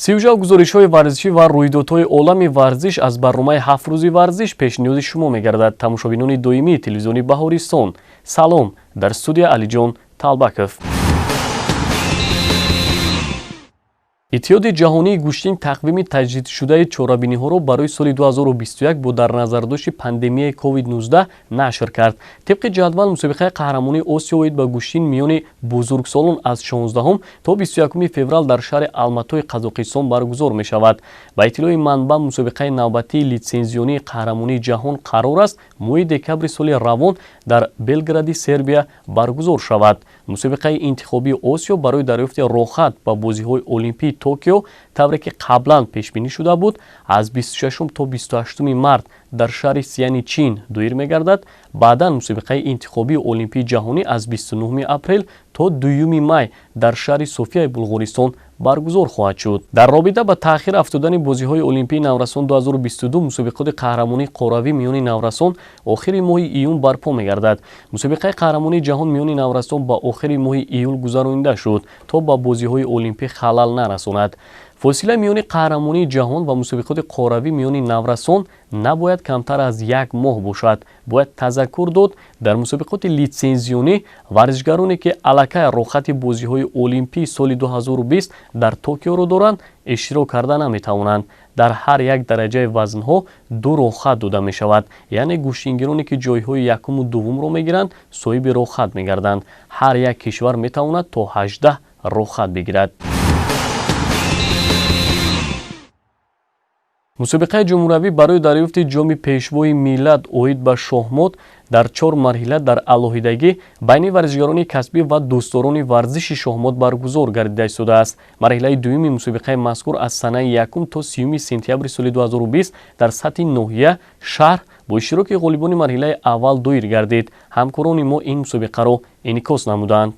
Сиюжав гузоришҳои варзишӣ ва рӯйдодҳои олами варзиш аз барномаи «Ҳафт рӯзи варзиш» пешниҳоди шумо мегардад. Тамошобинони доимии телевизиони «Баҳористон», салом! Дар студия Алиҷон Талбаков. Иттиҳоди ҷаҳонии гӯштин тақвими таҷдидшудаи чорабиниҳоро барои соли 2021 бо дар назардошти пандемияи COVID-19 нашр кард. Тибқи ҷадвал, мусобиқаи қаҳрамонии Осиё оид ба гӯштин миёни бузургсолон аз 16 то 21 феврал дар шаҳри Алматои Қазоқистон баргузор мешавад. Ба иттилои манбаъ, мусобиқаи навбатии литсензионии қаҳрамонии ҷаҳон қарор аст моҳи декабри соли равон дар Белгради Сербия баргузор шавад. Мусобиқаи интихобии Осиё барои дарёфти роҳхат ба бозиҳои Олимпии Токио, тавре ки қаблан пешбинӣ шуда буд, аз 26 то 28 март дар шаҳри Сияни Чин доир мегардад. Баъдан мусобиқаи интихобии Олимпии ҷаҳонӣ аз 29 апрел то 2 май дар шаҳри Софияи Булғористон баргузор хоҳад шуд. Дар робита ба таъхир афтодани бозиҳои Олимпии наврасон 2022, мусобиқоти қаҳрамонии қорравӣ миёни наврасон охири моҳи июн барпо мегардад. Мусобиқаи қаҳрамонии ҷаҳон миёни наврасон ба охири моҳи июл гузаронида шуд, то ба бозиҳои олимпӣ халал нарасонад. Фосила миёни қаҳрамонии ҷаҳон ва мусобиқоти қорравӣ миёни наврасон набояд камтар аз як моҳ бошад. Бояд тазаккур дод, дар мусобиқоти литсензионӣ варзишгароне, ки аллакай роҳхати бозиҳои олимпии соли 2020 дар Токиоро доранд, иштирок карда наметавонанд. Дар ҳар як дараҷаи вазнҳо ду роҳхат дода мешавад, яъне гӯштингироне, ки ҷойҳои якуму дуввумро мегиранд, соҳиби роҳхат мегарданд. Ҳар як кишвар метавонад то 18 роҳхат бигирад. Мусобиқаи ҷумҳуриявӣ барои дарёфти ҷоми Пешвои миллат оид ба шоҳмот дар чор марҳила дар алоҳидагӣ байни варзишгарони касбӣ ва дӯстдорони варзиши шоҳмот баргузор гардида истодааст. Марҳилаи дуюми мусобиқаи мазкур аз санаи 1 то 30 сентябри соли 2020 дар сатҳи ноҳия, шаҳр бо иштироки ғолибони марҳилаи аввал доир гардид. Ҳамкорони мо ин мусобиқаро инъикос намуданд.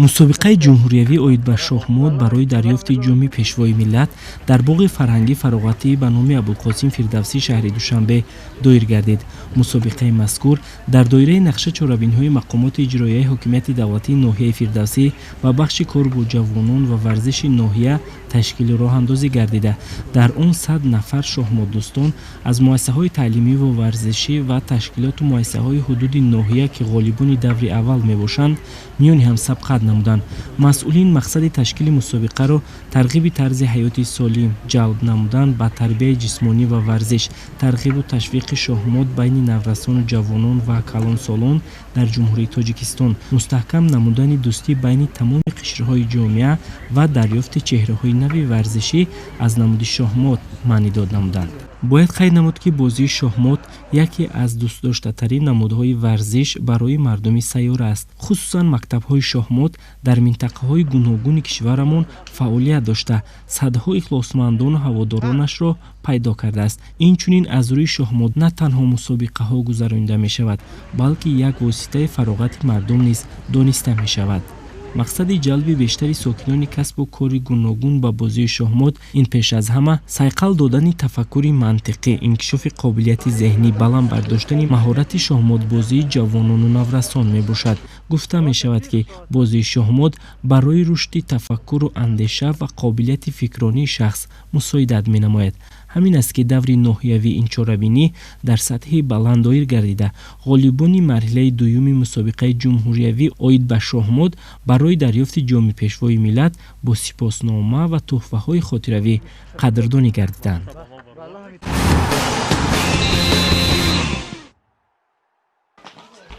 Мусобиқаи ҷумҳуриявӣ оид ба шоҳмот барои дарёфти ҷоми Пешвои миллат дар боғи фарҳангӣ фароғатӣ ба номи Абулқосим Фирдавсӣ шаҳри Душанбе доир гардид. Мусобиқаи мазкур дар доираи нақша чорабиниҳои мақомоти иҷроияи ҳокимияти давлатии ноҳияи Фирдавсӣ ва бахши кор бо ҷавонон ва варзиши ноҳия ташкилу роҳандозӣ гардида, дар он 100 нафар шоҳмотдӯстон аз муассисаҳои таълимиву варзишӣ ва ташкилоту муассисаҳои ҳудуди ноҳия, ки ғолибони даври аввал мебошанд, миёни ҳам сабқат намуданд. Масъулин мақсади ташкили мусобиқаро тарғиби тарзи ҳаёти солим, ҷалб намудан ба тарбияи ҷисмонӣ ва варзиш, тарғибу ташвиқи шоҳмот байни наврасону ҷавонон ва калонсолон дар Ҷумҳурии Тоҷикистон, мустаҳкам намудани дӯстӣ байни тамоми қишрҳои ҷомеа ва дарёфти чеҳраҳои нави варзишӣ аз намуди шоҳмот маънидод намуданд. Бояд қайд намуд, ки бозии шоҳмот яке аз дӯстдоштатарин намудҳои варзиш барои мардуми сайёра аст. Хусусан мактабҳои шоҳмот дар минтақаҳои гуногуни кишварамон фаъолият дошта, садҳо ихлосмандону ҳаводоронашро пайдо кардааст. Инчунин аз рӯи шоҳмот на танҳо мусобиқаҳо гузаронида мешавад, балки як воситаи фароғати мардум низ дониста мешавад. Мақсади ҷалби бештари сокинони касбу кори гуногун ба бозии шоҳмот ин пеш аз ҳама сайқал додани тафаккури мантиқӣ, инкишофи қобилияти зеҳнӣ, баланд бардоштани маҳорати шоҳмотбозии ҷавонону наврасон мебошад. Гуфта мешавад, ки бозии шоҳмот барои рушди тафаккуру андеша ва қобилияти фикронии шахс мусоидат менамояд. Ҳамин аст, ки даври ноҳиявии ин чорабинӣ дар сатҳи баланд доир гардида, ғолибони марҳилаи дуюми мусобиқаи ҷумҳуриявӣ оид ба шоҳмот барои дарёфти ҷоми Пешвои миллат бо сипоснома ва тӯҳфаҳои хотиравӣ қадрдонӣ гардиданд.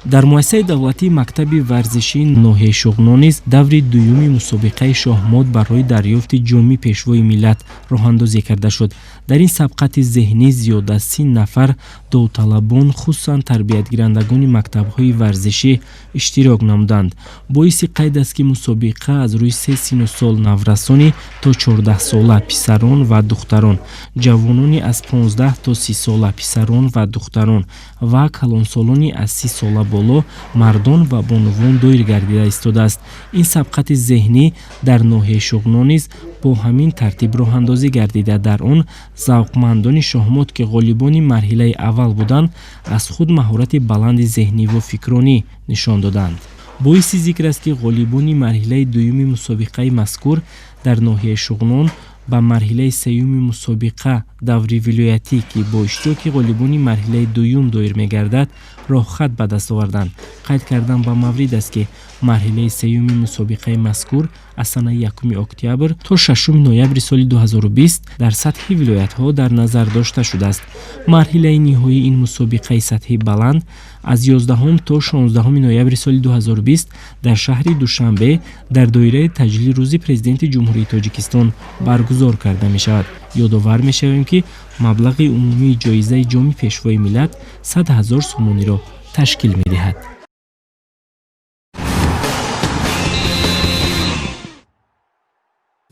Дар муассисаи давлатии мактаби варзишии ноҳияи Шуғнон низ даври дуюми мусобиқаи шоҳмот барои дарёфти ҷоми Пешвои миллат роҳандозӣ карда шуд. Дар ин сабқати зеҳнӣ зиёда аз 30 нафар довталабон, хусусан тарбиятгирандагони мактабҳои варзишӣ, иштирок намуданд. Боиси қайд аст, ки мусобиқа аз рӯи се синну сол: наврасони то 14сола писарон ва духтарон, ҷавонони аз 15 то 30сола писарон ва духтарон ва калонсолони аз 30 сола боло мардон ва бонувон доир гардида истодааст. Ин сабқати зеҳнӣ дар ноҳияи Шуғнон низ бо ҳамин тартиб роҳандозӣ гардида, дар он завқмандони шоҳмот, ки ғолибони марҳилаи аввал буданд, аз худ маҳорати баланди зеҳниву фикронӣ нишон доданд. Боиси зикр аст, ки ғолибони марҳилаи дуюми мусобиқаи мазкур Дар ноҳияи Шуғнон ба марҳилаи сеюми мусобиқа даври вилоятӣ, ки бо иштироки ғолибони марҳилаи дуюм доир мегардад, роҳхат ба даст оварданд. Қайд кардан ба маврид аст, ки марҳилаи сеюми мусобиқаи мазкур аз санаи 1 октябр то 6 ноябри соли 2020 дар сатҳи вилоятҳо дар назар дошта шудааст. Марҳилаи ниҳоии ин мусобиқаи сатҳи баланд аз 11 то 16 ноябри соли 2020 дар шаҳри Душанбе дар доираи таҷлили рӯзи Президенти Ҷумҳурии Тоҷикистон баргузор карда мешавад. Ёдовар мешавем, ки маблағи умумии ҷоизаи ҷоми Пешвои миллат 100 000 сомониро ташкил медиҳад.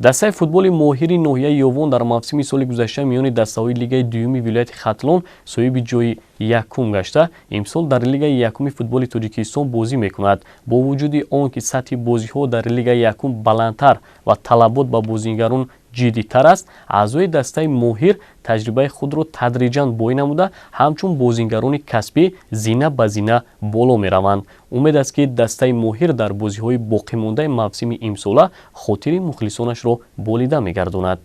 Дастаи футболи моҳири ноҳияи Ёвон дар мавсими соли гузашта миёни дастаҳои лигаи дуюми вилояти Хатлон соҳиби ҷои якум гашта, имсол дар лигаи якуми футболи Тоҷикистон бозӣ мекунад. Бо вуҷуди он ки сатҳи бозиҳо дар лигаи якум баландтар ва талабот ба бозигарон ҷиддитар аст, аъзои дастаи моҳир таҷрибаи худро тадриҷан бой намуда, ҳамчун бозигарони касбӣ зина ба зина боло мераванд. Умед аст, ки дастаи моҳир дар бозиҳои боқимондаи мавсими имсола хотири мухлисонашро болида мегардонад.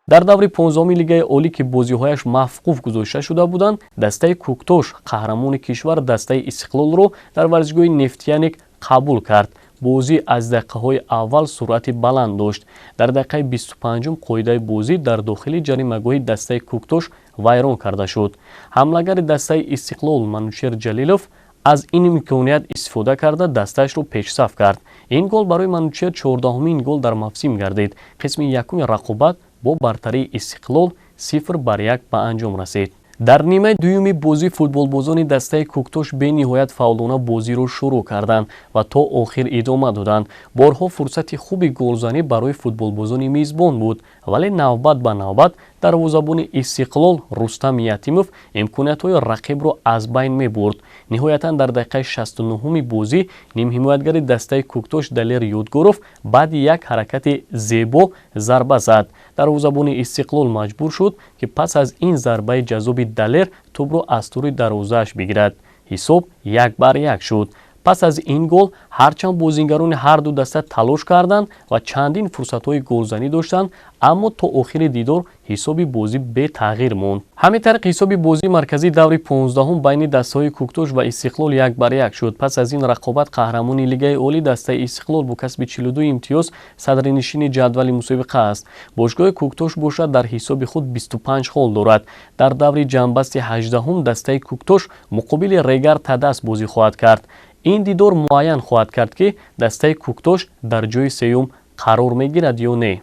Дар даври 15-уми лигаи олӣ, ки бозиҳояш мавқуф гузошта шуда буданд, дастаи Кӯктош қаҳрамони кишвар дастаи Истиқлолро дар варзишгоҳи Нефтяник қабул кард. Бозӣ аз дақиқаҳои аввал суръати баланд дошт. Дар дақиқаи 25-ум қоидаи бозӣ дар дохили ҷаримагоҳи дастаи Кӯктош вайрон карда шуд. Ҳамлагари дастаи Истиқлол Манучер Ҷалилов аз ин имконият истифода карда, дастаашро пешсаф кард. Ин гол барои Манучер 14-умин гол дар мавсим гардид. Қисми якуми рақобат бо бартарии Истиқлол 0-1 ба анҷом расид. Дар нимаи дуюми бозӣ футболбозони дастаи Кӯктош бениҳоят фаъолона бозиро шурӯъ карданд ва то охир идома доданд. Борҳо фурсати хуби голзанӣ барои футболбозони мизбон буд, вале навбат ба навбат дарвозабони Истиқлол Рустам Ятимов имкониятҳои рақибро аз байн мебурд. Ниҳоятан дар дақиқаи 69-уми бозӣ нимҳимоятгари дастаи Кӯктош Далер Ёдгоров баъди як ҳаракати зебо зарба зад. Дарвозабони Истиқлол маҷбур шуд, ки пас аз ин зарбаи ҷаззоби Далер тӯбро аз тури дарвозааш бигирад. Ҳисоб 1-1 шуд. Пас аз ин гол ҳарчанд бозингарони ҳарду даста талош карданд ва чандин фурсатҳои голзанӣ доштанд, аммо то охири дидор ҳисоби бозӣ бетағйир монд. Ҳамин тариқ ҳисоби бозии марказии даври 15-ум байни дастаҳои Кӯктош ва Истиқлол 1-1 шуд. Пас аз ин рақобат қаҳрамони лигаи олӣ дастаи Истиқлол бо касби 42 имтиёз садринишини ҷадвали мусобиқа аст. Бошгоҳи Кӯктош бошад дар ҳисоби худ 25 хол дорад. Дар даври ҷамъбасти 18-ум дастаи Кӯктош муқобили Регар Тадас бозӣ хоҳад кард. Ин дидор муайян хоҳад кард, ки дастаи Кӯктош дар ҷои сеюм қарор мегирад ё не.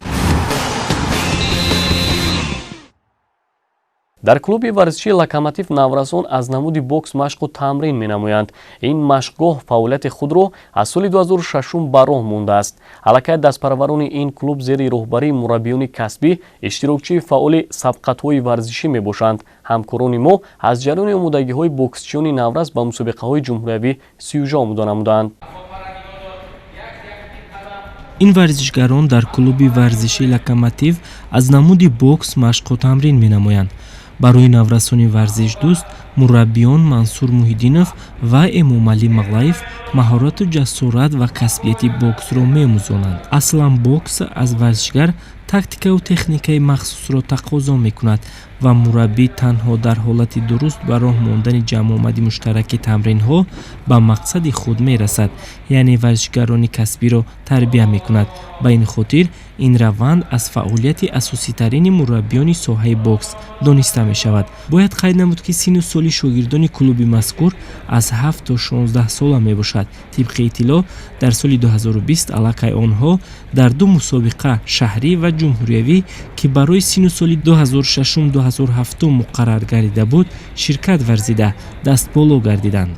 Дар клуби варзишии Локомотив наврасон аз намуди бокс машқу тамрин менамоянд. Ин машқгоҳ фаъолияти худро аз соли 2006 ба роҳ мондааст. Аллакай дастпарварони ин клуб зери роҳбарии мураббиёни касбӣ иштирокчии фаъоли сабқатҳои варзишӣ мебошанд. Ҳамкорони мо аз ҷараёни омодагиҳои боксчиёни наврас ба мусобиқаҳои ҷумҳуриявӣ сюжа омода намуданд. Ин варзишгарон дар клуби варзишии Локомотив аз намуди бокс машқу тамрин менамоянд. Барои наврасони варзишдӯст мураббиён Мансур Муҳиддинов ва Эмомалӣ Мағлаев маҳорату ҷасорат ва касбияти боксро меомӯзонанд. Аслан бокс аз варзишгар тактикаву техникаи махсусро тақозо мекунад ва мураббӣ танҳо дар ҳолати дуруст ба роҳ мондани ҷамъомади муштараки тамринҳо ба мақсади худ мерасад, яъне варзишгарони касбиро тарбия мекунад. Ба ин хотир ин раванд аз фаъолияти асоситарини мураббиёни соҳаи бокс дониста мешавад. Бояд қайд намуд, ки синну соли шогирдони клуби мазкур аз 7 то 16 сола мебошад. Тибқи иттилоъ, дар соли 2020 аллакай онҳо дар ду мусобиқа шаҳрӣ ва ҷумҳуриявӣ, ки барои синну соли 2006-2007 муқаррар гардида буд, ширкат варзида дастболо гардиданд.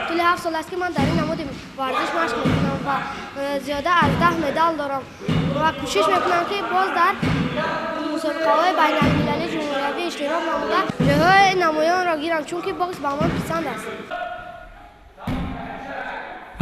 Тӯли 7 сол аст, ки ман дар ин намуди варзиш машқ мекунам ва зиёда аз 10 медал дорам ва кӯшиш мекунам, ки боз дар мусобиқаҳои байналмилалӣ ҷумҳуриявӣ иштирок намуда ҷойҳои намоёнро гирам, чунки бокс ба ман писанд аст.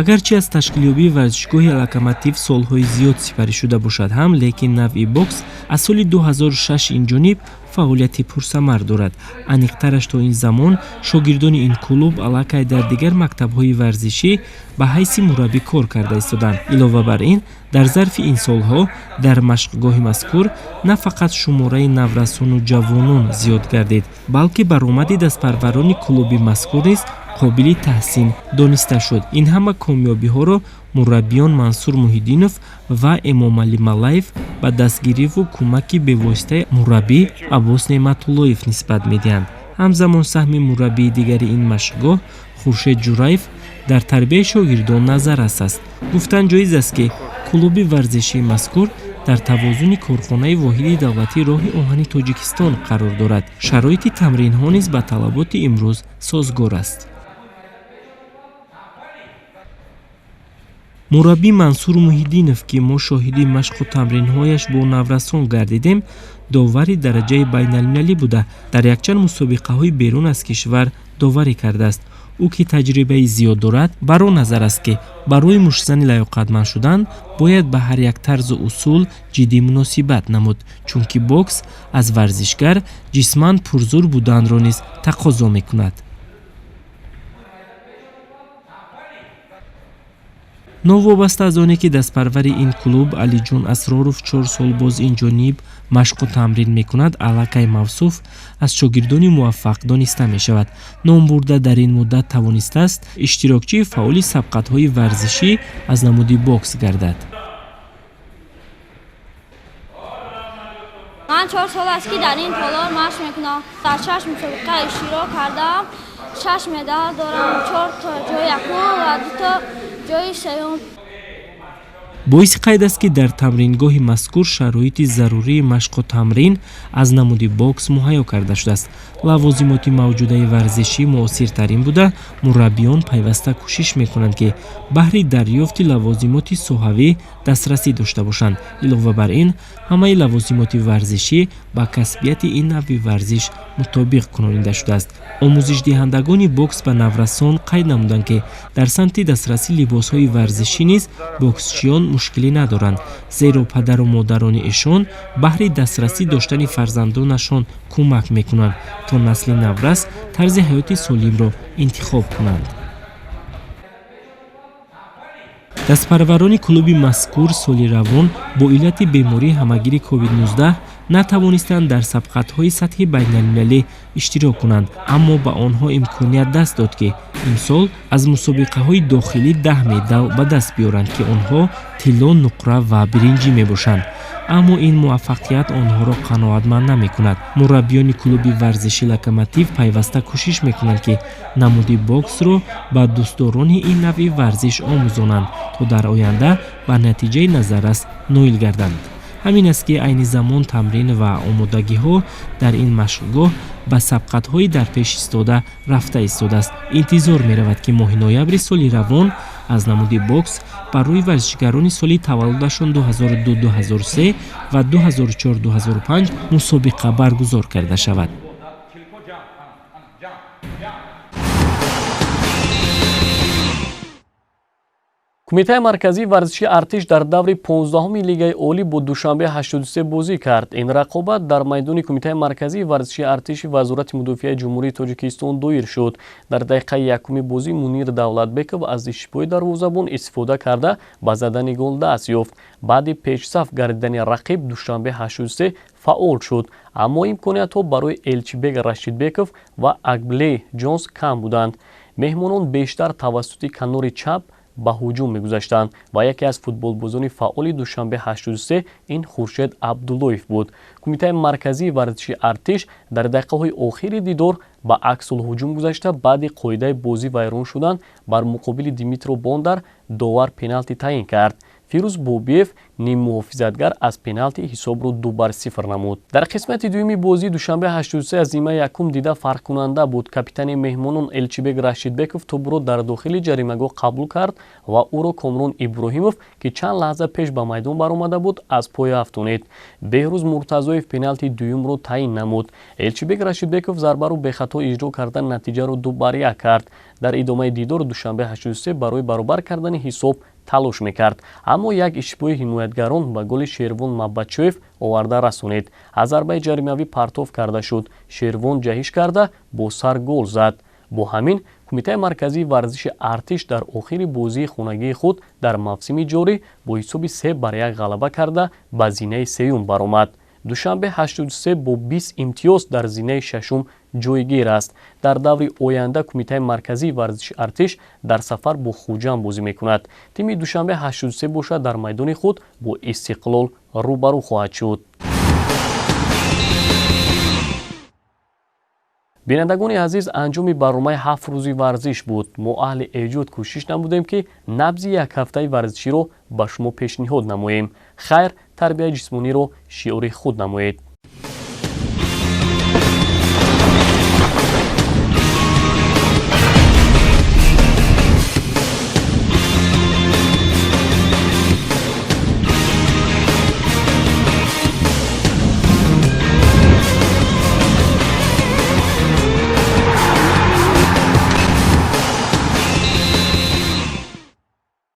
Агарчи аз ташкилёбии варзишгоҳи Локомотив солҳои зиёд сипарӣ шуда бошад ҳам, лекин навъи бокс аз соли 2006 инҷониб фаъолияти пурсамар дорад. Аниқтараш, то ин замон шогирдони ин клуб аллакай дар дигар мактабҳои варзишӣ ба ҳайси мураббӣ кор карда истоданд. Илова бар ин, дар зарфи ин солҳо дар машқгоҳи мазкур на фақат шумораи наврасону ҷавонон зиёд гардид, балки баромади дастпарварони клуби мазкур низ қобили таҳсин дониста шуд. Ин ҳама комёбиҳоро мураббиён Мансур Муҳиддинов ва Эмомалӣ Малаев ба дастгириву кӯмаки бевоситаи мураббӣ Аббос Неъматуллоев нисбат медиҳанд. Ҳамзамон саҳми мураббии дигари ин машқгоҳ, Хуршед Ҷураев, дар тарбияи шогирдон назаррас аст. Гуфтан ҷоиз аст, ки клуби варзишии мазкур дар тавозуни корхонаи воҳиди давлатии роҳи оҳани Тоҷикистон қарор дорад. Шароити тамринҳо низ ба талаботи имрӯз созгор аст. Мураббӣ Мансур Муҳиддинов, ки мо шоҳиди машқу тамринҳояш бо наврасон гардидем, довари дараҷаи байналмилалӣ буда, дар якчанд мусобиқаҳои берун аз кишвар доварӣ кардааст. Ӯ, ки таҷрибаи зиёд дорад, бар он назар аст, ки барои муштзани лаёқатманд шудан бояд ба ҳар як тарзу усул ҷиддӣ муносибат намуд, чунки бокс аз варзишгар ҷисман пурзур буданро низ тақозо мекунад. Новобаста аз оне ки дастпарвари ин клуб Алиҷон Асроров 4 сол боз инҷониб машқу тамрин мекунад, аллакай мавсуф аз шогирдони муваффақ дониста мешавад. Номбурда дар ин муддат тавонистааст иштирокчии фаъоли сабқатҳои варзишӣ аз намуди бокс гардад. Ман 4 сол аст, ки дар ин толор машқ мекунам. Дар шаш мусобиқа иштирок кардам, шаш медал дорам: чорто ҷои якум ва дуто ҷои сеюм. Боиси қайд аст, ки дар тамрингоҳи мазкур шароити зарурии машқу тамрин аз намуди бокс муҳайё карда шудааст. Лавозимоти мавҷудаи варзишӣ муосиртарин буда, мураббиён пайваста кӯшиш мекунанд, ки баҳри дарёфти лавозимоти соҳавӣ дастрасӣ дошта бошанд. Илова бар ин, ҳамаи лавозимоти варзишӣ ба касбияти ин навъи варзиш мутобиқ кунонида шудааст. Омӯзишдиҳандагони бокс ба наврасон қайд намуданд, ки дар самти дастрасии либосҳои варзишӣ низ боксчиён мушкилӣ надоранд, зеро падару модарони эшон баҳри дастрасӣ доштани фарзандонашон кӯмак мекунанд, то насли наврас тарзи ҳаёти солимро интихоб кунанд. Дастпарварони клуби мазкур соли равон бо иллати бемории ҳамагири COVID-19 натавонистанд дар сабқатҳои сатҳи байналмилалӣ иштирок кунанд, аммо ба онҳо имконият даст дод, ки имсол аз мусобиқаҳои дохилӣ 10 медал ба даст биёранд, ки онҳо тилло, нуқра ва биринҷӣ мебошанд. Аммо ин муваффақият онҳоро қаноатманд намекунад. Мураббиёни клуби варзиши Локомотив пайваста кӯшиш мекунанд, ки намуди боксро ба дӯстдорони ин навъи варзиш омӯзонанд, то дар оянда ба натиҷаи назаррас ноил гарданд. Ҳамин аст, ки айни замон тамрин ва омодагиҳо дар ин машқгоҳ ба сабқатҳои дар пеш истода рафта истодааст. Интизор меравад, ки моҳи ноябри соли равон аз намуди бокс барои варзишгарони соли таваллудашон 2002-2003 ва 2004-2005 мусобиқа баргузор карда шавад. Кумитаи марказии варзиши Артиш дар даври 15-уми Лигаи олӣ бо Душанбе 83 бозӣ кард. Ин рақобат дар майдони Кумитаи марказии варзиши Артиши Вазорати мудофиаи Ҷумҳурии Тоҷикистон доир шуд. Дар дақиқаи якуми бозӣ Мунир Давлатбеков аз иштибоҳи дарвозабон истифода карда, ба задани гол даст ёфт. Баъди пешсаф гардидани рақиб, Душанбе 83 фаъол шуд, аммо имкониятҳо барои Элчибек Рашидбеков ва Акблей Ҷонс кам буданд. Меҳмонон бештар тавассути канори чап ба ҳуҷум мегузаштанд ва яке аз футболбозони фаъоли Душанбе 83 ин Хуршед Абдуллоев буд. Кумитаи марказии варзиши Артиш дар дақиқаҳои охири дидор ба аксулҳуҷум гузашта, баъди қоидаи бозӣ вайрон шудан бар муқобили Димитро Бондар довар пеналти таъин кард. Фирӯз Бобиев, ниммуҳофизатгар, аз пеналти ҳисобро 2-0 намуд. Дар қисмати дуюми бозӣ Душанбе 83 аз нимаи якум дида фарқкунанда буд. Капитани меҳмонон Элчибек Рашидбеков тӯбро дар дохили ҷаримагоҳ қабул кард ва ӯро Комрон Иброҳимов, ки чанд лаҳза пеш ба майдон баромада буд, аз поя афтонид. Беҳрӯз Муртазоев пеналти дуюмро таъин намуд. Элчибек Рашидбеков зарбаро бехато иҷро карда, натиҷаро 2-1 кард. Дар идомаи дидор Душанбе 83 барои баробар кардани ҳисоб талош мекард, аммо як иштибоҳи ҳимоятгарон ба голи Шервон Мабачоев оварда расонид. Аз зарбаи ҷаримавӣ партоф карда шуд, Шервон ҷаҳиш карда, бо сар гол зад. Бо ҳамин Кумитаи марказии варзиши Артиш дар охири бозии хонагии худ дар мавсими ҷорӣ бо ҳисоби 3-1 ғалаба карда, ба зинаи сеюм баромад. Душанбе 83 бо 20 имтиёз дар зинаи шашум ҷойгир аст. Дар даври оянда Кумитаи марказии варзиши Артиш дар сафар бо Хуҷанд бозӣ мекунад. Тими Душанбе 83 бошад, дар майдони худ бо Истиқлол рӯбарӯ хоҳад шуд. Бинандагони азиз, анҷоми барномаи 7 рӯзи варзиш буд. Мо аҳли эҷод кӯшиш намудем, ки набзи якҳафтаи варзиширо ба шумо пешниҳод намоем. Хайр, тарбияи ҷисмониро шиори худ намоед.